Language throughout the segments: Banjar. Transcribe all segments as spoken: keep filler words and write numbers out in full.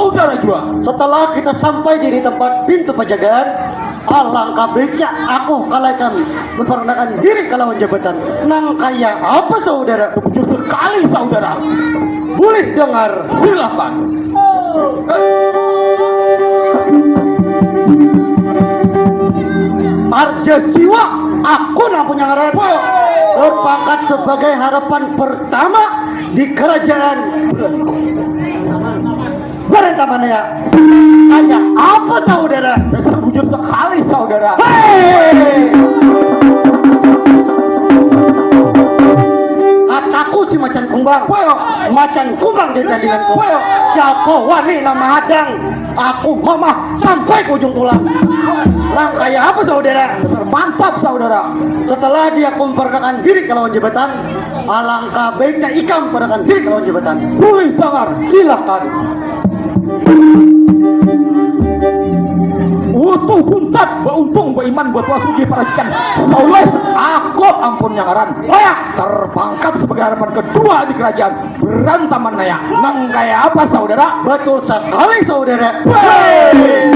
Saudara jua. Setelah kita sampai di tempat pintu penjagaan, alangkah baiknya aku kalaikan memperkenalkan diri kalawan jabatan. Nang kaya apa, saudara? Bujur sekali, saudara. Boleh dengar? Silakan. Arja Siwa, aku nang punya ngaran. Berpangkat sebagai harapan pertama di kerajaan Barantamanaya. Kaya apa, saudara? Dasar bujur sekali, saudara. Hei! Kataku si macan kumbang. Macan kumbang di tandinganku. Siapa wani nama hadang? Aku mamah sampai ke ujung tulang. Nang kaya apa, saudara? Dasar mantap, saudara. Setelah dia memperkenalkan diri kalawan jabatan, alangkah baiknya ikam perkenalkan diri kalawan jabatan. Boleh, dangar. Silakan. Utuh Buntat, bauntung baiman buat wasugi parajikan. Tahu lah, aku ampun nyangaran. Hoyak, terpangkat sebagai harapan kedua di kerajaan Berantamanaya. Nang kaya apa, saudara? Betul sekali, saudara. Hei!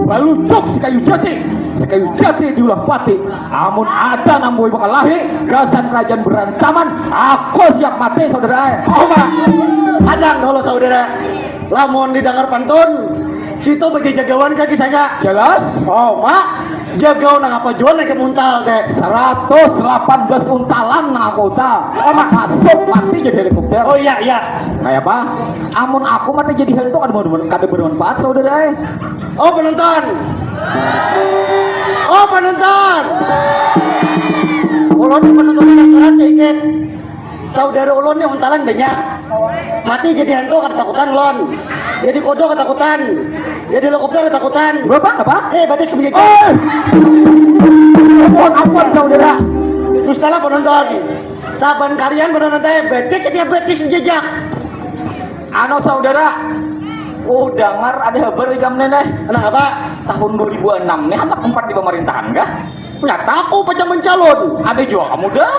Balucuk si kayu jati, si kayu jati diulah pati. Amun ada nang bakalahi gasan kerajaan Berantaman, aku siap mati, saudara ai. Oh, Mak. Hadang dulu, saudara. Lamun didangar pantun, situ bajajagawan ka kisahnya. Jelas. Oh, Mak. Jagau nang apa jua nang muntal teh? Seratus delapan belas untalan nang aku untal. Oh, Mak. Masuk mati jadi helikopter. Oh, iya, iya. Kayak apa? Amun aku mati jadi hantu kada berman-, kada bermanfaat, saudara ai. Oh, penonton. Oh, penonton. Ulun ni penonton yang berat sedikit. Saudara ulun ni untalan banyak. Mati jadi hantu kada takutan ulun. Jadi kodok kada takutan. Jadi helikopter kada takutan. Berapa? Apa? Eh, batis kebijakan. Eh! Ampun, ampun, saudara. Dustalah penonton. Saban kalian penonton teh batis setiap batis jejak. Anu, saudara, ku dangar ada habar ikam ni, neh. Nang apa? Tahun dua ribu enam ni handak umpat di pemerintahan kah? Nyata aku pacang mencalon. Ada jua kamu dah.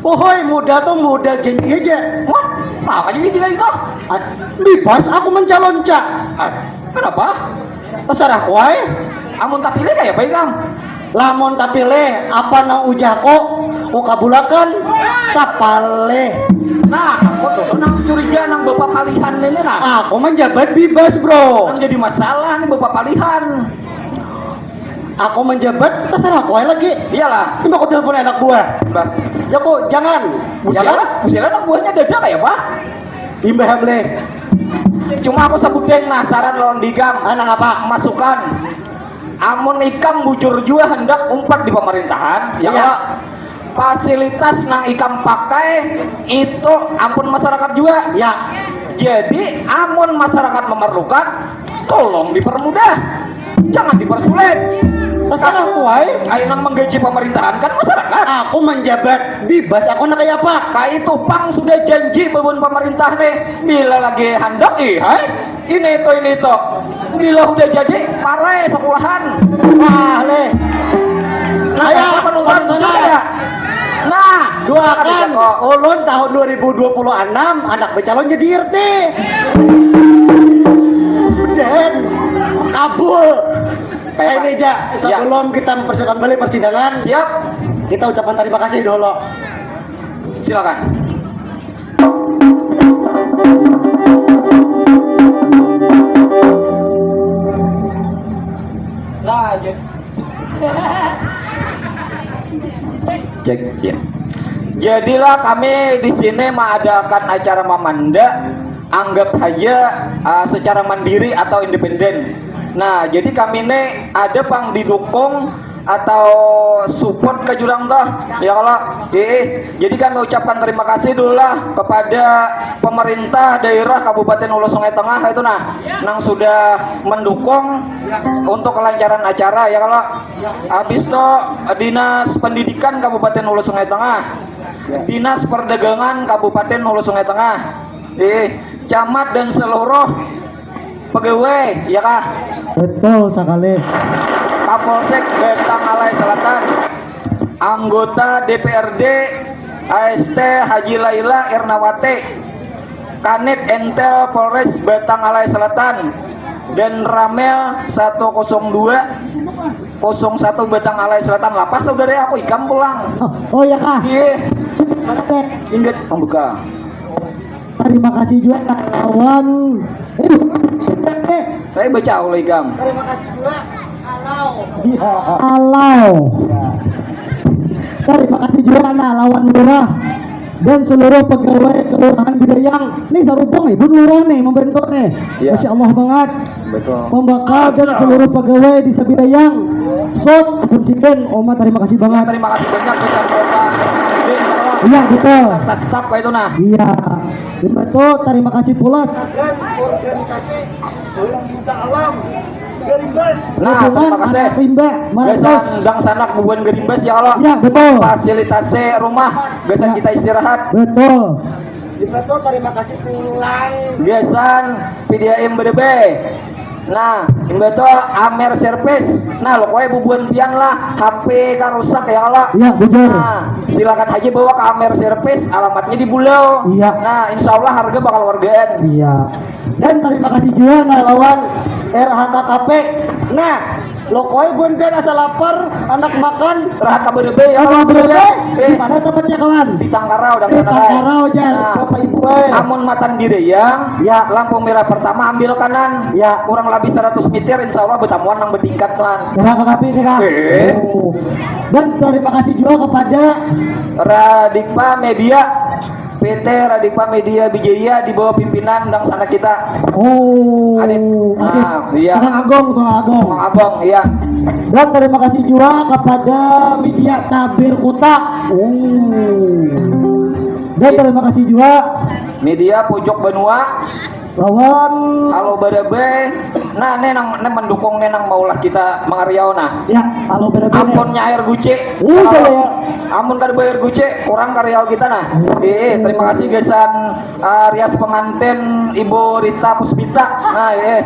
Pohoi, muda tuh muda janji aja. Wah, nah, kayak gini lagi tuh. Ah, bebas aku mencalon, Cak. Ah, kenapa? Terserah ku ai. Amun tapilih kaya apa ikam? Lamun tapilih, apa nang ujar ku, ku kabulakan sapalih. Nah, aku tuh nang curiga nang bapapalihan ini, nah. Aku menjabat bebas, bro. Nang jadi masalah nih bapapalihan. Aku menjabat, terserah ku ai lagi. Iyalah. Ini aku telepon anak buah. Bah. Jaku, jangan. Jangan. Busilah, busilah anak buahnya dada kaya apa? Imbah am leh. Cuma aku sebut deng, nah, saran lawan di ikam. Ah, nang apa? Masukan. Amun ikam bujur jua handak umpat di pemerintahan, ya. Iya. Kalo fasilitas nang ikam pakai itu ampun masyarakat jua. Ya. Jadi amun masyarakat memerlukan, tolong dipermudah. Jangan dipersulit. Terserah ku ai. Ayo, nang menggaji pemerintahan kan masyarakat. Aku menjabat bebas, aku nak kaya apa? Kayak itu pang sudah janji babun pemerintah nih. Bila lagi handak, ih, hai. Ini itu, ini itu. Bila udah jadi, parai sekolahan. Wah, leh. Nah, ayo, penonton, penonton, ya. Nah, doakan ulun tahun dua ribu dua puluh enam anak bercalon jadi R T. Dan kabul. Ini aja, ya. Sebelum kita mempersiapkan balik persidangan, siap. Kita ucapkan terima kasih dulu. Silakan. Nah, cek ya. Jadilah kami di sini mengadakan acara mamanda, anggap saja, uh, secara mandiri atau independen. Nah, jadi kami ini ada pang didukung atau support ke jurang toh, ya kalau, ih, jadi kami ucapkan terima kasih dulu lah kepada pemerintah daerah Kabupaten Hulu Sungai Tengah itu, nah, nang sudah mendukung untuk kelancaran acara, ya kalau, habis itu Dinas Pendidikan Kabupaten Hulu Sungai Tengah, Dinas Perdagangan Kabupaten Hulu Sungai Tengah, ih, camat dan seluruh pegawai, ya kah? Betul sekali. Kapolsek Batang Alai Selatan, anggota D P R D A S T Haji Laila Irnawati, Kanit Intel Polres Batang Alai Selatan, dan Ramel satu kosong dua kosong satu Batang Alai Selatan. Lapas saudara, aku ikam pulang. Oh, oh ya kah? Iya, Mana teh? Ingat membuka. Terima kasih juga lawan. Eh, sudah teh. Saya baca Allah ikam. Terima kasih juga. Alau. Alau. Terima kasih juga nah lawan lurah dan seluruh pegawai kelurahan Bidayang. Nih sarubung nih, bun lurah nih membentuk nih. Iya. Masya Allah banget. Betul. Pembakal dan seluruh pegawai di Sabidayang. Sot, Bun Sinden, Oma terima kasih banget. Terima kasih banyak besar Bapak Din, Bapak. Iya betul. Serta staf kayak itu nah. Iya. Betul, terima kasih pula. Dan organisasi Belum Bisa Alam Gerimbas. Nah, Dukungan terima kasih. Anak rimba, Gasan Marantos. Dangsanak bubuhan Gerimbas ya Allah. Iya betul. Fasilitasi rumah, gasan Ya. Kita istirahat. Betul. Jember tuh terima kasih pulang. Gasan P D A M Brebes. Nah, imbah tu Amer Service. Nah, lo kue bubuhan pian lah, H P karusak ya Allah. Iya, bujur. Nah, silakan aja bawa ke Amer Service, alamatnya di Bulau. Iya. Nah, insya Allah harga bakal wargaan. Iya. Dan terima kasih juga nah lawan R H K K P. Nah, lo koi bun pian asa lapar, anak makan. Rahat kabar be ya Apa Allah. berapa? Eh, Di mana tempatnya kawan? Di Tangkarau dan Di sana. Tangkarau aja, Nah, Bapak Ibu eh. Amun matan di Reyang, Ya. lampu merah pertama ambil kanan. Ya. Kurang lebih seratus meter, insya Allah betamuan nang bertingkat lan. Terima kasih sih kak. Eh. Oh. Dan terima kasih juga kepada Radikpa Media, P T Radikpa Media Bijaya di bawah pimpinan Dangsanak kita. Oh, Adit. Adit. Ah, iya. Tulang Agung, Tulang Agung. Mang Abang, iya. Dan terima kasih juga kepada media Tabir Kuta. Oh. Dan terima kasih juga Media Pojok Banua, lawan Halo Barabai. Nah, ini nang ini mendukung nih nang maulah kita mangariau nah. Ya, Halo Barabai. Ampun nyair guci. Oh, iya, iya. Amun kada bayar guci, kurang kariau kita nah. Eh, terima kasih gasan uh, rias pengantin Ibu Rita Puspita. Nah, eh.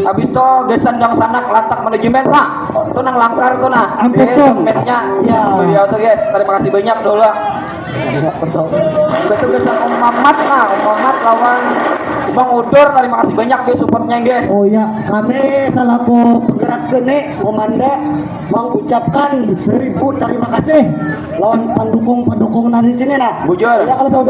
Habis tu gasan Dangsanak lantak manajemen lah. Tu nang langkar tu nah. Ampun, Eh, tuh. Manajemennya. Ya. Beliau tu, guys. Terima kasih banyak dulu. Betul gasan Om Mamat nah, Om Mamat lawan Bang Udur, terima kasih banyak guys supportnya guys. Oh ya, kami selaku penggerak seni Komanda mengucapkan seribu terima kasih lawan pendukung-pendukung dari sini nah. Bujur. Ya kalau saudara